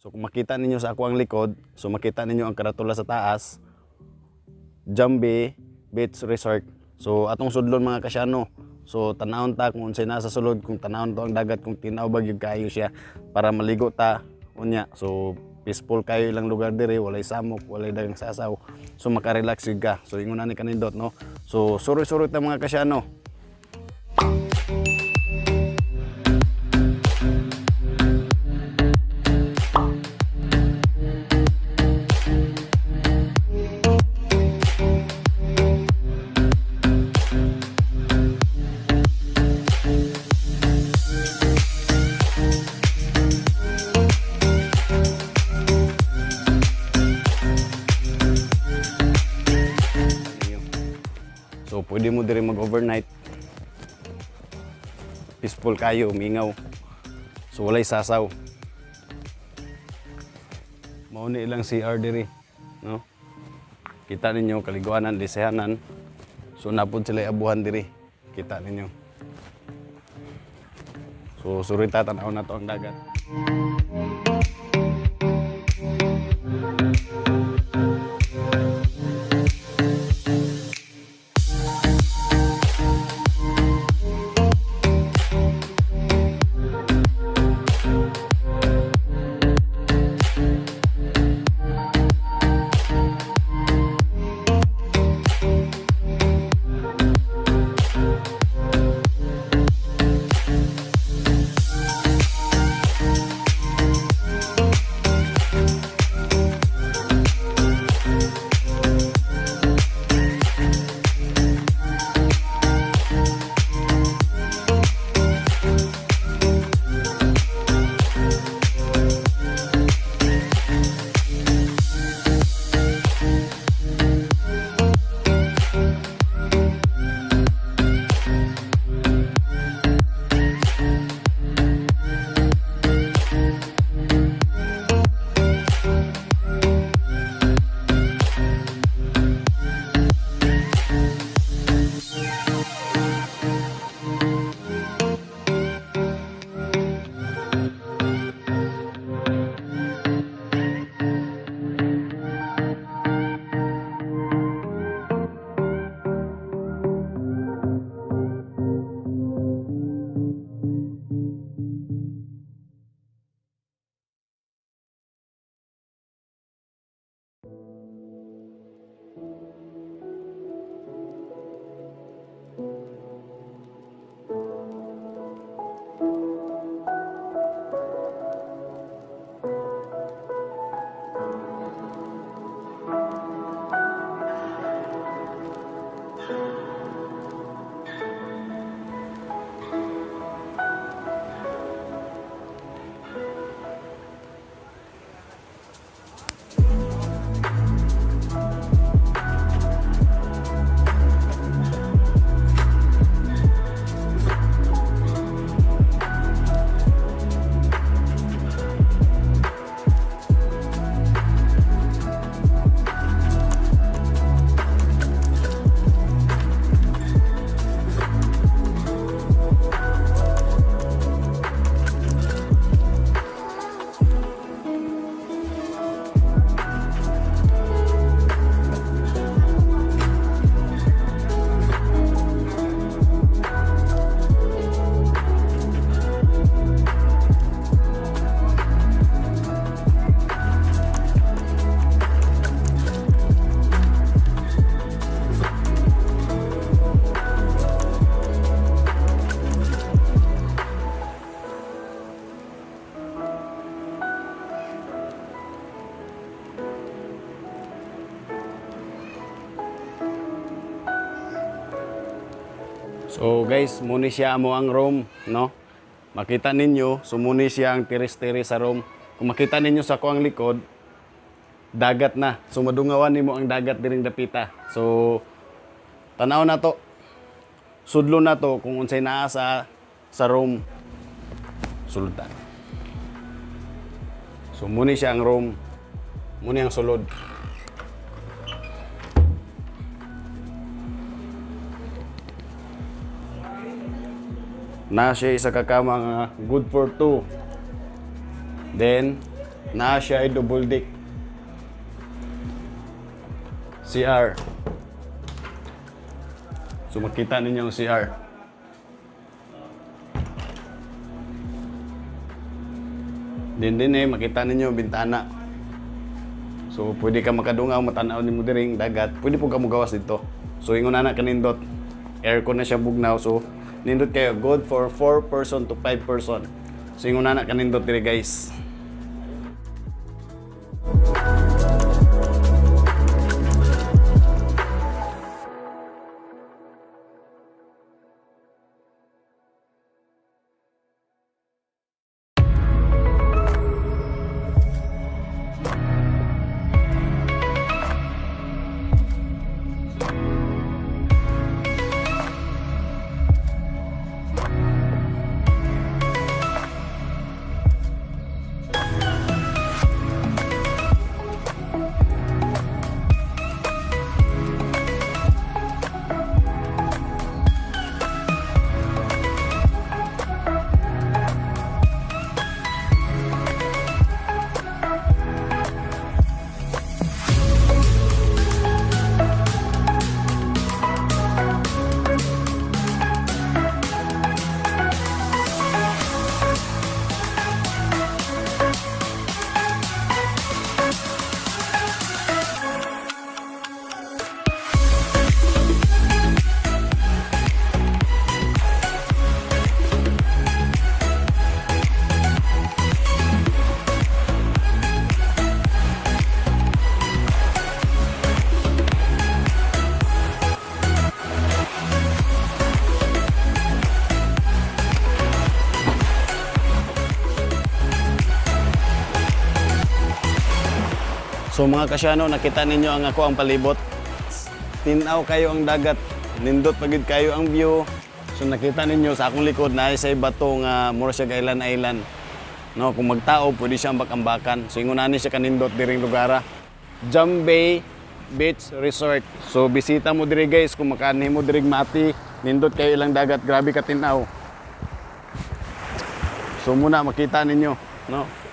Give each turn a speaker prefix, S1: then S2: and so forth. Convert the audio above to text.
S1: So kung makita ninyo sa ako ang likod, so makita ninyo ang karatula sa taas, Jambi Beach Resort. So atong sudlon, mga kasyano. So tanawon ta kung unsay nasa sulod, kung tanawon to ang dagat, kung tinaw ba gyud kayo siya para maligo ta unya. So peaceful kayo ilang lugar diri, walay samok, walay dagang sasaw. So makarelax gyud ka. So ingon ani kanindot, no. So suroy-suroy ta, mga kasyano. Ninyo. So pwede mo diri mag-overnight. Peaceful kayo, mingaw. So walay sasaw. Mao ni ilang CR diri, no? Kita ninyo kaliguanan, lisehanan. So napod sila abuhan diri. Kita ninyo. So surita, tan-aw na to ang dagat. So guys, muni siya mo ang room, no? Makita ninyo, so muni siya ang tiris-tiris sa room. Kung makita ninyo sa ako ang likod, dagat na. So madungawan nimo ang dagat diring dapita. So tanaw na to. Sudlo na to kung unsay naa sa room. Sulod ta. So muni siya ang room. Muni ang sulod. Na siya isa ka kama nga good for two. Then, Na siya ay double deck. CR. So makita ninyo ang CR. Din din eh, makita ninyo bintana. So pwede ka makadungaw, matanaw nimo diring dagat. Pwede po ka mugawas dito. So ingon na kanindot. Aircon na siya bugnaw. So nindot kayo, good for 4 person to 5 person. So ingon na kanindot diri, guys. So mga kasyano, nakita ninyo ang ako ang palibot. Tinaw kayo ang dagat. Nindot pagid kayo ang view. So nakita ninyo sa akong likod na sa bato nga mura siya island island. No, kung magtao pwede siyang ambak-ambakan. So ingon ani siya kanindot diring lugara. Jambay Beach Resort. So bisita mo diri, guys, kung makaanhi mo diri Mati, nindot kayo ilang dagat, grabe ka tinaw. So muna makita ninyo, no?